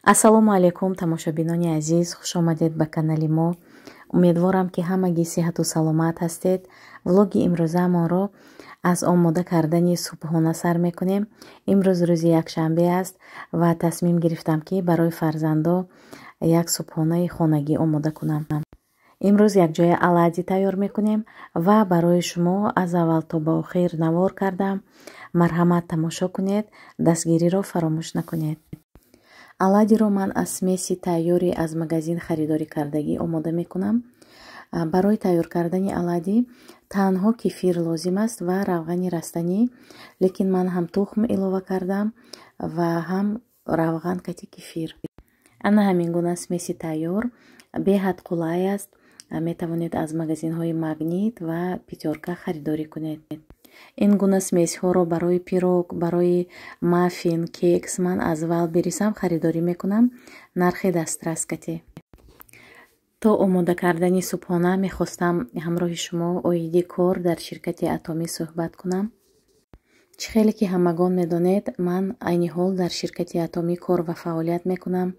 Ассалому алайкум, тамошобинони азиз, хуш омадед ба канали мо. Умедворам, ки ҳамагӣ сиҳату саломат ҳастед. Влоги имрӯзаамонро аз омода кардани субҳона сар мекунем. Имрӯз рӯзи якшанбе аст ва тасмим гирифтам, ки барои фарзандо як субҳонаи хонагӣ омода кунам. Имрӯз якҷоя оладьи тайёр мекунем ва барои шумо аз аввал то ба охир навор кардам. Марҳамат, тамошо кунед, дастгириро фаромӯш накунед. Оладьиро ман аз смеси тайёри аз магазин харидорӣ кардагӣ омода мекунам. Барои тайёр кардани оладьи танҳо кефир лозим аст ва равғани растанӣ, лекин ман ҳам тухм илова кардам ва ҳам равған кати кефир. Ана ҳамин гуна смеси тайёр беҳад қулай аст. Метавонед аз магазинҳои Магнит ва Пятёрка харидорӣ кунед. Ин гуна смесьҳоро барои пирог, барои маффин, кекс ман аз Вайлдберрисам харидорӣ мекунам, нархи дастрас кати. То омода кардани субҳона мехостам ҳамроҳи шумо оиди кор дар ширкати Атомӣ суҳбат кунам. Чӣ хеле ки ҳамагон медонед, ман айни ҳол дар ширкати Атомӣ кор ва фаъолият мекунам.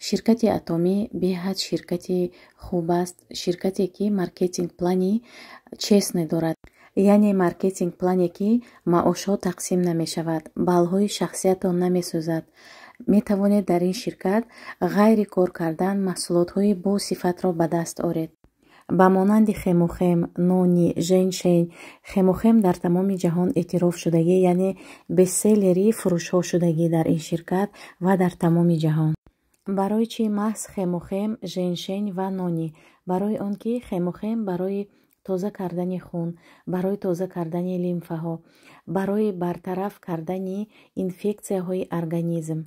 Ширкати Атомӣ беҳад ширкати хуб аст, ширкате ки маркетинг плани честный дорад, яъне маркетинг плане ки маошҳо тақсим намешавад, баллҳои шахсиятон намесӯзад. Метавонед дар ин ширкат ғайри кор кардан маҳсулотҳои босифатро ба даст оред, ба монанди Хемохим, Нони, Женьшень. Хемохим дар тамоми ҷаҳон эътироф шудагӣ, яъне бестселлери фурӯшҳо шудагӣ дар ин ширкат ва дар тамоми ҷаҳон. Барои чӣ маҳз Хемохим, Женьшень ва Нони? Барои он ки Хемохим барои тоза кардани хун, барои тоза кардани лимфаҳо, барои бартараф кардани инфексияҳои организм.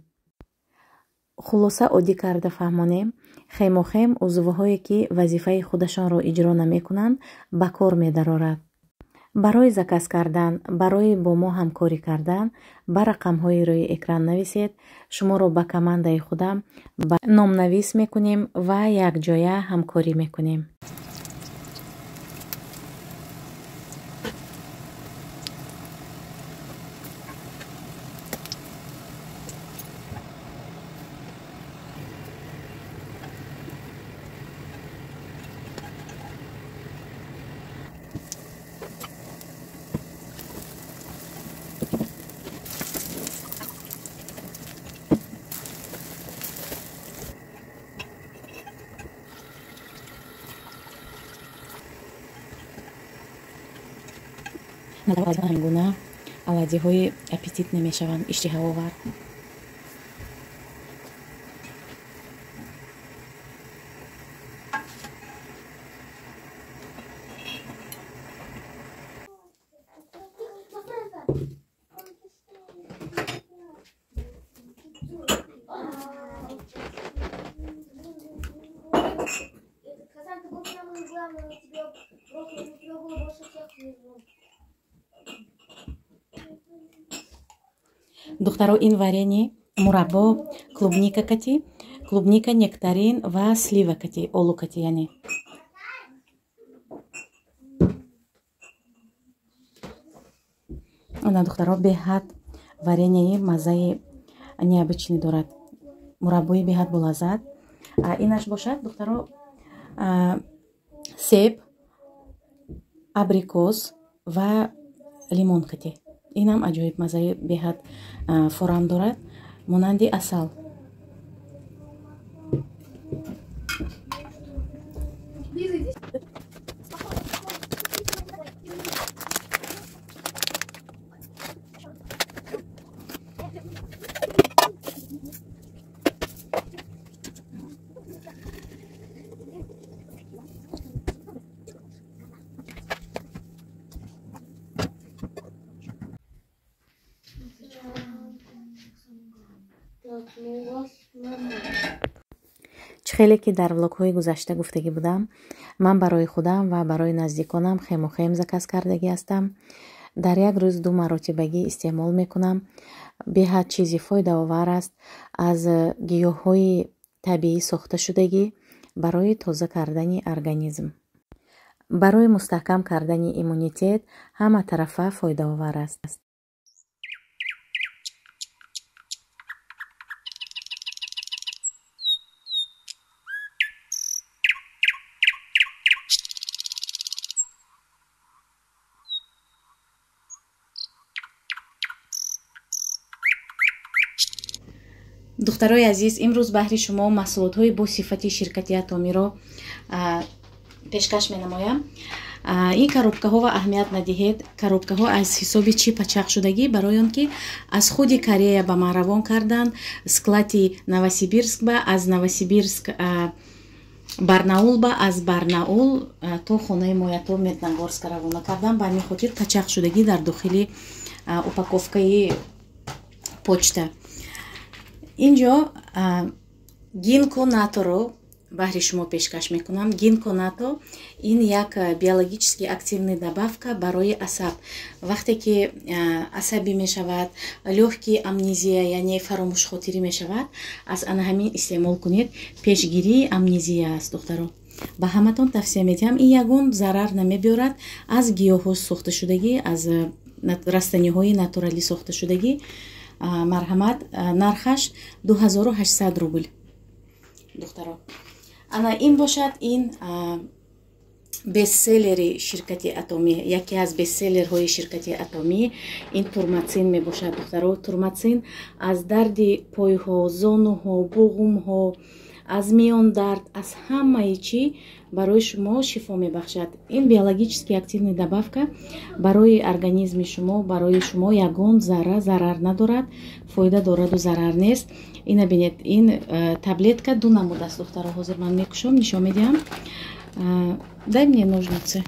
Хулоса, оддӣ карда фаҳмонем, Хемохим узвҳое ки вазифаи худашонро иҷро намекунанд, ба кор медарорад. Барои заказ кардан, барои бо мо ҳамкорӣ кардан ба рақамҳои рӯи экран нависед. Шуморо ба командаи худам ба номнавис мекунем ва якҷоя ҳамкорӣ мекунем. Гуна оладьиҳои аппетитный мешаванд, иштиҳаовар. Хасан, ты был самый главный, у тебя просто у тебя было больше всех внизу. Духтаро, ин варенье мураббо клубника кати, клубника, нектарин ва слива кати, олу кати, яъне. Ана, духтаро, беҳад вареньеи маззаи необычный дорад, мураббои беҳад болаззат. Инаш бошад, духтаро, себ, абрикос ва лимон кати. Инам аҷоиб маззаи беҳад форам дорад, монанди асал. Чӣ хеле ки дар влогҳои гузашта гуфтагӣ будам, ман барои худам ва барои наздиконам Хемохим заказ кардагӣ ҳастам. Дар як рӯз ду маротибагӣ истеъмол мекунам. Беҳад чизи фоидаовар аст, аз гиёҳҳои табиӣ сохта шудагӣ барои тоза кардани организм, барои мустаҳкам кардани иммунитет ҳама тарафа фоидаовар аст. Духтарои азиз, имрӯз баҳри шумо маҳсулотҳои бо сифати ширкати Атомиро пешкаш менамоям. Ин коробкаҳо ва аҳамият надиҳед. Коробкаҳо аз ҳисоби чӣ пачақшудагӣ? Барои он ки аз худи Корея ба ман равон карданд, склади Новосибирск ба, аз Новосибирск Барнаул ба, аз Барнаул то хонаи моя то Медногорска равона кардам. Ба ҳамин хотир пачақшудагӣ дар дохили упаковкаи почта. Инҷо гинко наторо баҳри шумо пешкаш мекунам. Гинко нато ин як биологически активный добавка барои асаб. Вақте ки асабӣ мешавад, лёгкий амнезия, яъне фаромӯшхотирӣ мешавад, аз ана ҳамин истеъмол кунед. Пешгирии амнезия аст, духтаро. Ба ҳаматон тавсия медиҳам. Ин ягон зарар намебиёрад. Аз гиёҳҳо сохташудагӣ, аз растаниҳои натуралӣ сохташудагӣ. Марҳамат, нархаш 2800 рубл, духтаро. Ана ин бошад ин бестселлери ширкати Атомӣ, яке аз бестселлерҳои ширкати Атомӣ ин турматсин мебошад, духтаро. Турматсин аз дарди пойҳо, зонуҳо, буғумҳо, аз миёндард, аз ҳамаи чӣ барои шумо шифо мебахшад. Ин биологически активный добавка барои организми шумо, барои шумо ягон зарра зарар надорад, фоида дораду зарар нест. Ина бинед, ин таблетка ду намуд аст, духтаро. Ҳозир ман мекушом, нишон медиҳам. Дай мне ножницы.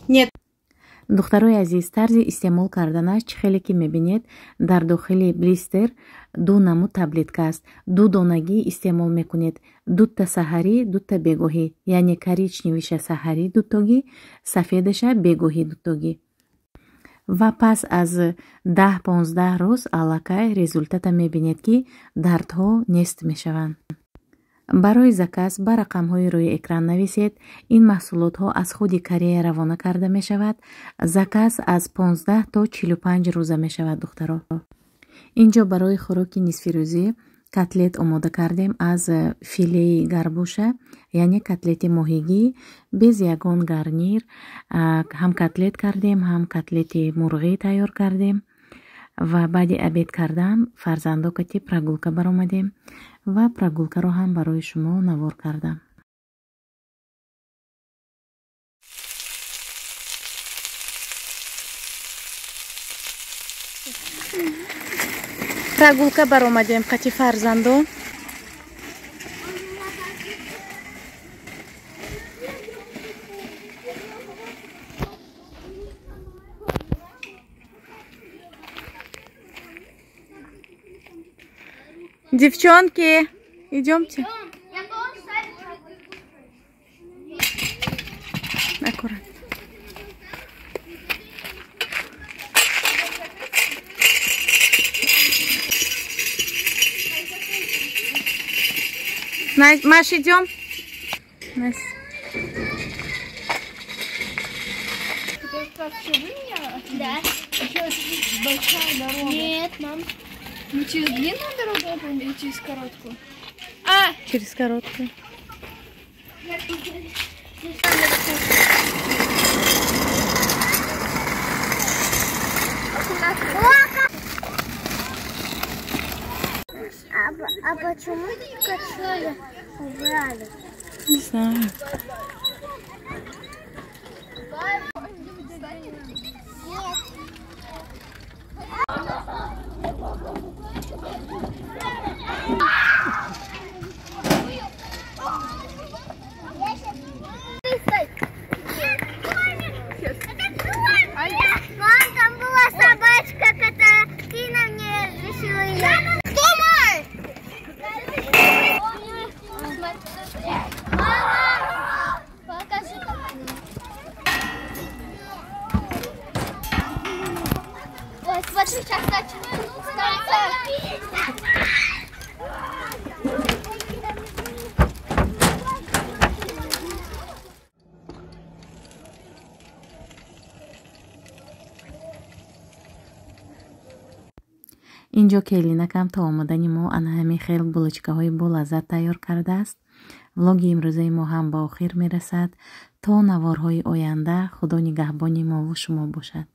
Нет. Духтарои азиз, тарзи истеъмол карданаш чӣ хеле ки мебинед, дар дохили блистер ду намуд таблетка аст. Ду донагӣ истеъмол мекунед, дута саҳарӣ, дута бегоҳӣ, яъне коричневиша саҳарӣ дутогӣ, сафедаша бегоҳӣ дутогӣ. Ва пас аз 10-15 рӯз аллакай результата мебинед, ки дардҳо нест мешаванд. Барои заказ ба рақамҳои рӯи экран нависед. Ин маҳсулотҳо аз худи Корея равона карда мешавад. Заказ аз 15 то 45 рӯза мешавад, духтаро. Инҷо барои хӯроки нисфирӯзӣ котлет омода кардем аз филеи гарбуша, яъне котлети моҳигӣ без ягон гарнир. Ҳам котлет кардем, ҳам котлети мурғӣ тайёр кардем. Ва баъди обед кардан фарзандо кати прогулка баромадем ва прогулкаро ҳам барои шумо навор кардам. Прогулка баромадем қати фарзандо. Девчонки, идемте. Аккуратно. Маш, идем. Настя. Да. Большая дорога. Нет, мам. Мы через длинную дорогу или через короткую? А! Через короткую. А почему качели убрали? Не знаю. Мам, там была собачка, которая ты на мне решила ее. Кто мой? Мама, покажи. Ой, смотри, сейчас начну. Инҷо келинакам то омадани мо ана ҳамин хел булочкаҳои болаззат тайёр кардааст. Влоги имрӯзаи мо ҳам ба охир мерасад. То наворҳои оянда Худо нигаҳбони мову шумо бошад.